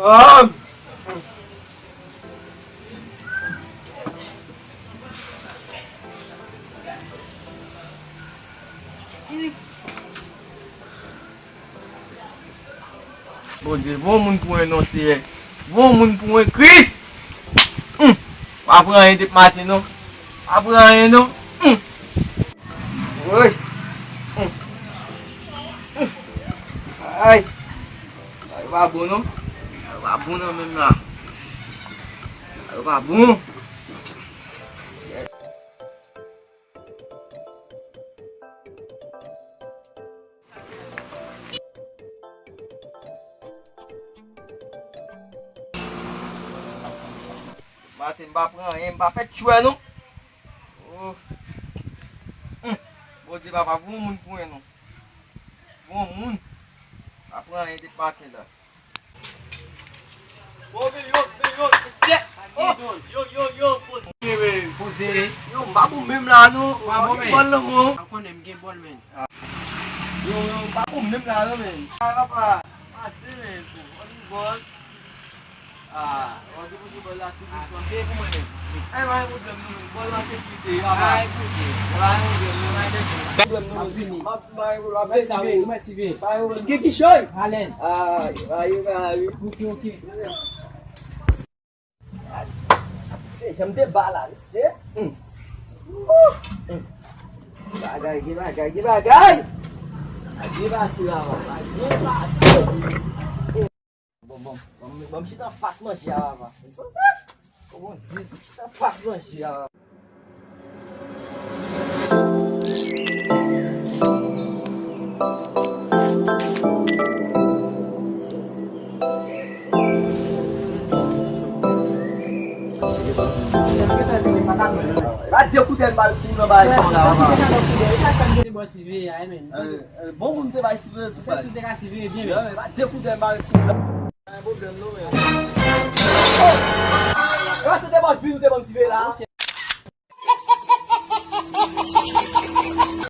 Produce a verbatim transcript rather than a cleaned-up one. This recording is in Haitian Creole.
Ah! Bondye, voye yon moun pou mwen non, Seyè. Voye yon moun pou mwen, Kris. Hum. Pa pran anyen depi maten non. Pa pran anyen non. Hum. Woy. Hum. Hum. Ay. Bagay pa bon non. Bagay pa bon non menm la. Bagay pa bon. Maten m pa pran anyen, m pa fè tchwè non. Oh. Hum. Bondye papa, voye yon moun pou mwen non. Voye yon moun. Pa pran anyen depi maten la. Bon, men yo, men yo, mesye. Oh, yo, yo, yo, poze. Poze. Yo, m pa bon menm la non. Pa bon, men. Bòl nan men w. Pa konnen m gen bòl, men. Yo, yo, m pa bon menm la non, men. Ah, papa. Pase, men. Bon, on bòl. Ah, on depoze bòl la tou dousman. Siveye pou mwen, men. Ay, pa gen pwoblèm non, men. Bòl la se kite, papa. Ay, kite. Pa gen pwoblèm non. Pa gen pwoblèm non, men. M ap vini. M ap, m ap vini. Ou mèt siveye, ou mèt siveye. Gen kichòy? Alèz. Ah, ah, yo, ah, wi. Ok, ok. Se jan m te ba la, mesye. Hmm. Woo! Hmm. Bagay, gen bagay, gen bagay! Gen bagay la, papa, gen bagay. Bon, bon, bon, bon, m chita anfas manje a, papa. Kòman di, m chita anfas manje a, papa. Ba de kout m ba l kou nan bagay sa la, papa. Eh, eh, bon moun te bay siveye tou, bay. Ba de kout m ba l kou la. Pa gen pwoblèm non, men. Oh! Ewa, se te ban vi nou te ban m siveye la.